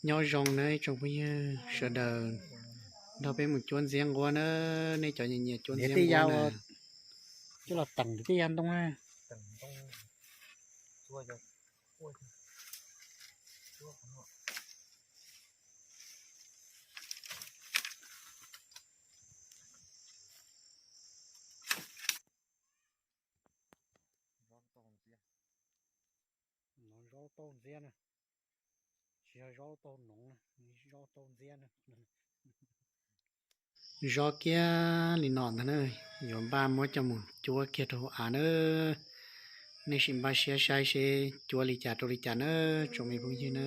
Nyob zoo nawb ib tsoom phooj ywg sawv daws, nrog peb mus cuab ntxiab nquab na, nej cov nyiam nyiam cuab ntxiab nquab na. Coj los teem tej yav ntoo na. Zaub tauj ntxiab na, tsis yog zaub tauj noov, zaub tauj ntxiab na. Zaub kiag li no ntag na, yuav npaj muab coj mus cuab kiag rau hauv av na. Nej sim npaj siab saib seb cuab li cas rau li cas na, tsoom me phooj ywg na.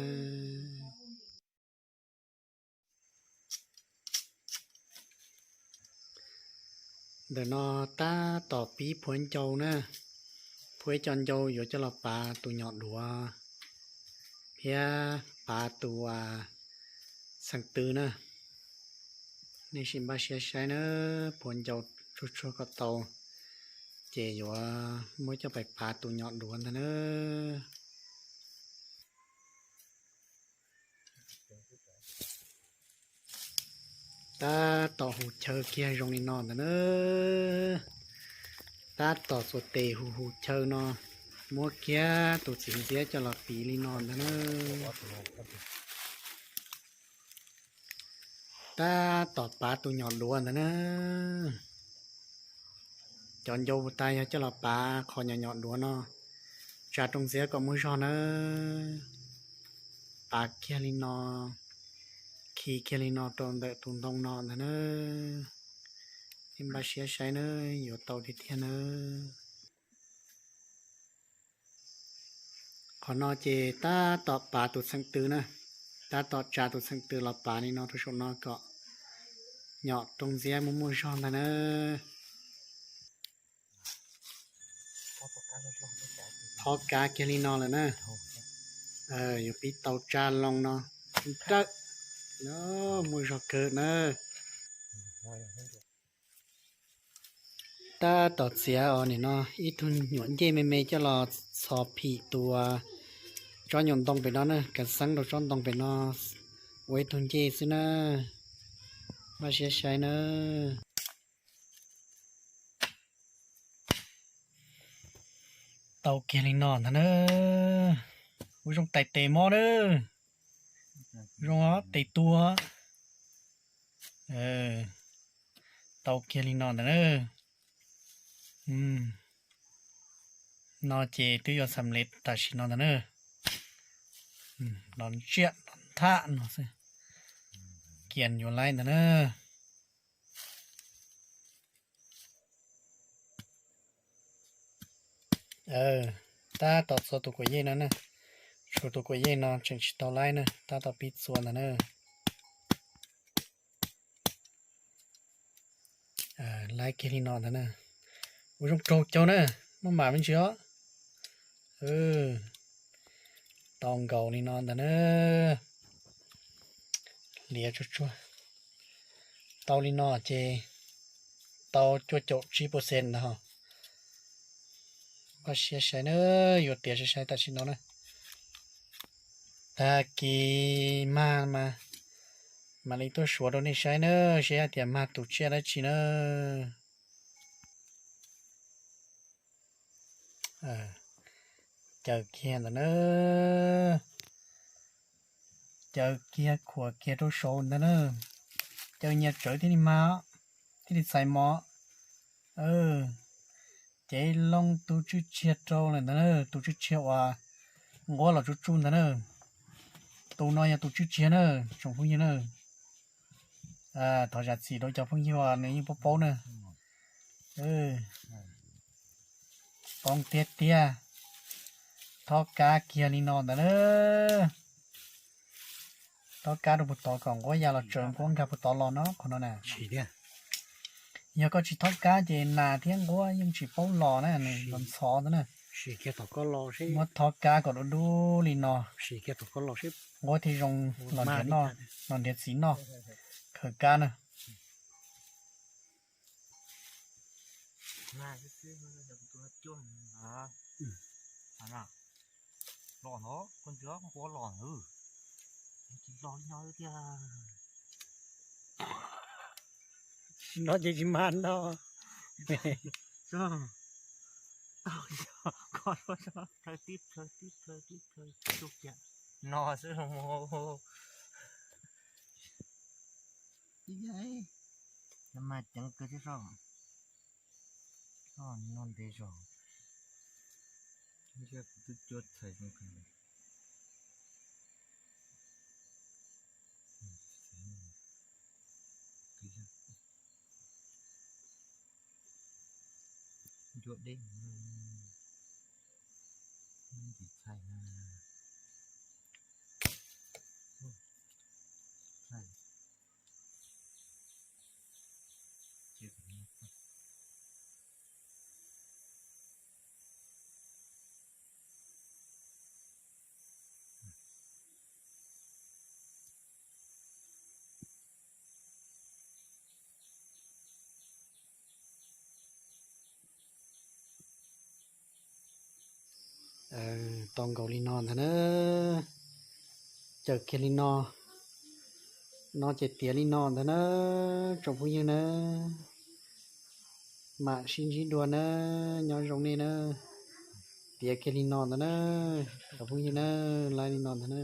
Ntawm no tab tom pib phuab ncau na, phuab ib co ncau yuav coj los pav tus nyom duav thiab pav tus xeem tw na. Nej sim npaj siab saib na, phuab ncau tsuag tsuag kom tau, ces yuav muab coj pais pav tus nyom duav ntag na. Tab tom hu chaw kiag zoo li no ntag na. Tab tom txuas tes hu hu chaw no, muab kiag tus txiv ntxiab coj los piv li no ntag na. Tab tom pav tus nyom duav ntag na. Cov ncau puas tas yog coj los pav qhov nyom nyom duav no, tsa rooj ntxiab kom muaj zog na. Pav kiag li no, khi kiag li no rau ntawm tus ntoo no ntag na. Nej npaj siab saib na, yuav tau tiag tiag na. Qhov no ces tab tom pav tus xeem tw na, tab tom tsa tus xeem tw los pav li no rau saum no kom nyom rooj ntxiab muaj muaj zog ntag na. Thob kab kiag li no lawm na. Yuav pib tau tsa loo no nrawm, muaj zog kawg na. Tab tom txiav os nim no ib tug nyuam ncej me me coj los txhos phim tus tsob nyuam ntoo pem no na, kav xeeb rau tsob ntoo pem no ua ib tug ncej xwb na. Npaj siab saib na. Tau kiag li no ntag na. Ua zoo tais tes mob na. Zoo tes tua. Tau kiag li no ntag na. No ces twb yuav xam lev tam sim no ntag na. Los ntsiaj los ntham no xwb, kiag yuav laib ntag na. Tab tom txua tus kuam yej no na, tshuav tus kuam yej no tseem tsis tau laib na, tab tom pib txua ntag na. Laib kiag li no ntag na. Ua zoo raug cau na, muaj mam me ntsis os. Tau nkaus li no ntag na. Liav tsuag tsuag. Tau li no ces tau cuaj caum tsib percent ntag. Npaj siab saib na, yuav tiav saib saib tam sim no na. Tag kis mag mas mam li tuaj suav rau nej saib na, saib hais tias mag tus tsiaj dab tsi na. Caw kiag ntawd na. Caw kiag khuam kiag rau saud ntawd na. Caw nyias tsawv thiaj li mag, thiaj li txhais mov. Ces loo tus tswj tshiag rau lawm ntawd na, tus tswj tshiag uas nquab los tsuj tsuj ntawd na. Tus no yog tus tswj tshiag na, tsoom phooj ywg na. Thov zam txim rau cov phooj ywg uas nws yeej paub paub na. Poob tiag tiag. Thob kab kiag li no ntawd na. Thob kab rau puag tod kom nquab ya los tsaws nquab nkag puag tod los no, qhov no na. Yog koj tsis thob kab ces nas thiab nquab yeej tsis paub los na, nws los ntxhov ntawd na. Muab thob kab kom dub dub li no, nquab thiaj zoo los nrhiav noj, los nrhiav txiv noj. Khaws kab na. Los nyob tiag. Tsis noj ces tsis mag noj. Plhaw tib plhaw tib plhaw tib plhaw tib plhaw tib plhaw. No xwb los. Mas ceev kawg thiab soj. Soj no ntev zog. Ntshe kuv twb cuab txhais zoo kawg. Ncuab deb, ntsis txhais na. Tau nkaus li no ntag na. Cawm kiag li no, no ces tiav li no ntag na tsoom phooj ywg na. Mam sib ntsib dua na, nyob zoo nej na. Tiav kiag li no ntag na tsoom phooj ywg na, laib li no ntag na.